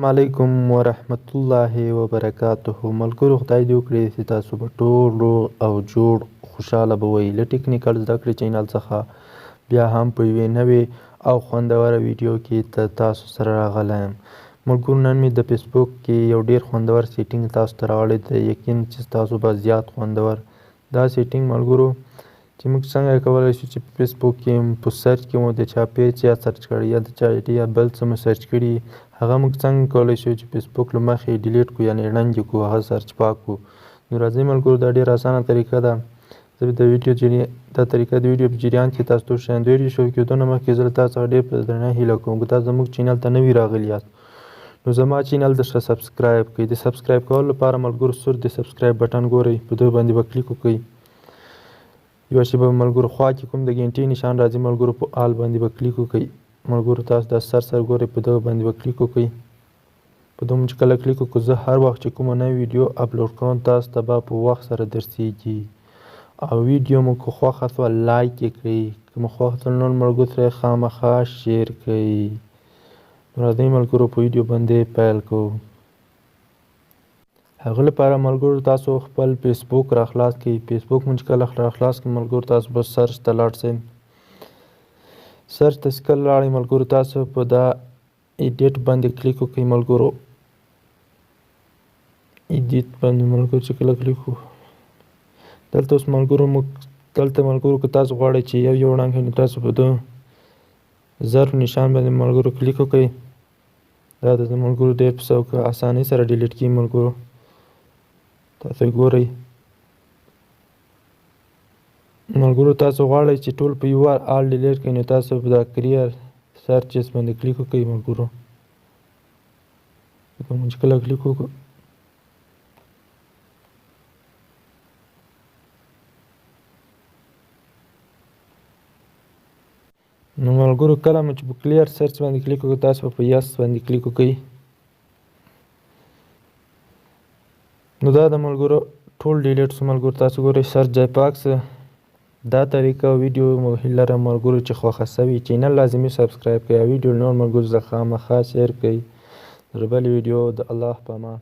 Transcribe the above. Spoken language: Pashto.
علیکم ورحمت الله وبرکاته. ملګرو، خدای دې وکړي چې تاسو به ټول روغ او جوړ، خوشحاله به وئ. له ټیکنیکل زده کړې چینل څخه بیا هم په یوې نوې او خوندوره ویډیو کې ته تاسو سره راغلی یم. ملګرو، نن مې د فیسبوک کې یو ډیر خوندور setting تاسو ته راوړی دی. یقین چې تاسو به زیات خوندور دا setting. ملګرو، چې موږ څنګه کولی شو چې په فیسبوک کې په search کې مو د چا page یا search کړی یا د چا ID یا بل څه مو search کړي، هغه موږ څنګه کولی شو چې فیسبوک له مخې delete کړو، یعنې ړنګ کړو، هغه search پاک کړو. نو راځئ ملګرو، دا ډېره اسانه طریقه ده. زه به د ویډیو جریان دا طریقه د ویډیو په جریان کې تاسو ته وښیم. د ویډیو شروع کېدو نه مخکې زه له تاسو څخه ډېر په درنه هیله کوم، که تاسو زموږ چینل ته نوي راغلي یاست نو زما چینل درته subscribe کړئ. د subscribe کولو لپاره ملګرو سور د subscribe button ګورئ، په دغه باندې به کلیک وکړئ. یوه شېبه ملګرو، خوا کې کوم د ګنټې نشان راځي ملګرو، په all باندې به کلیک وکړئ. ملګرو، تاسو دا سر سر ګورئ، په دغه باندې به کلیک وکړئ. په دغه چې کله کلیک وکړو، زه هر وخت چې کومه نوې ویډیو اپلوډ کوم تاسو ته به په وخت سره درسیږي. او ویډیو مو که خوښه شوه like یې کړئ، که مو خوښه شوه نور ملګرو سره یې خامخا share کړئ. نو راځئ ملګرو، په ویډیو باندې پیل کوو. هغه لپاره ملګرو تاسو خپل فیسبوک را خلاص کړئ. فیسبوک مو چې کله را خلاص کړئ ملګرو، تاسو به search ته لاړ شئ. search ته چې کله لاړئ ملګرو، تاسو په دا edit باندې کلیک وکړئ. ملګرو، edit باندې ملګرو چې کله کلیک وکړو، دلته اوس ملګرو موږ دلته ملګرو که تاسو غواړئ چې یو یو ړنګ کړئ نو تاسو په ده ضرب نشان باندې ملګرو کلیک وکړئ. دا د ملګرو ډېر په سوکه اسانۍ سره delete کېږي. ملګرو، تاسو ګورئ. ملګرو، تاسو غواړئ چې ټول په یو وار all delete کړئ نو تاسو په دا clear searches باندې کلیک وکړئ. ملګرو، موږ چې کله کلیک وکړو، نو ملګرو کله مو چې په clear search باندې کلیک وکړو، تاسو په yes باندې کلیک وکړئ. نو دا د ملګرو ټول delete سو. ملګرو، تاسو ګورئ، search ځای پاک سو. دا طریقه ویډیو مو هیله لرم ملګرو چې خوښه سوي. چینل لازمي subscribe کړئ او ویډیو نور ملګرو سره خامخا share کړئ. تر بلې ویډیو د الله په امان.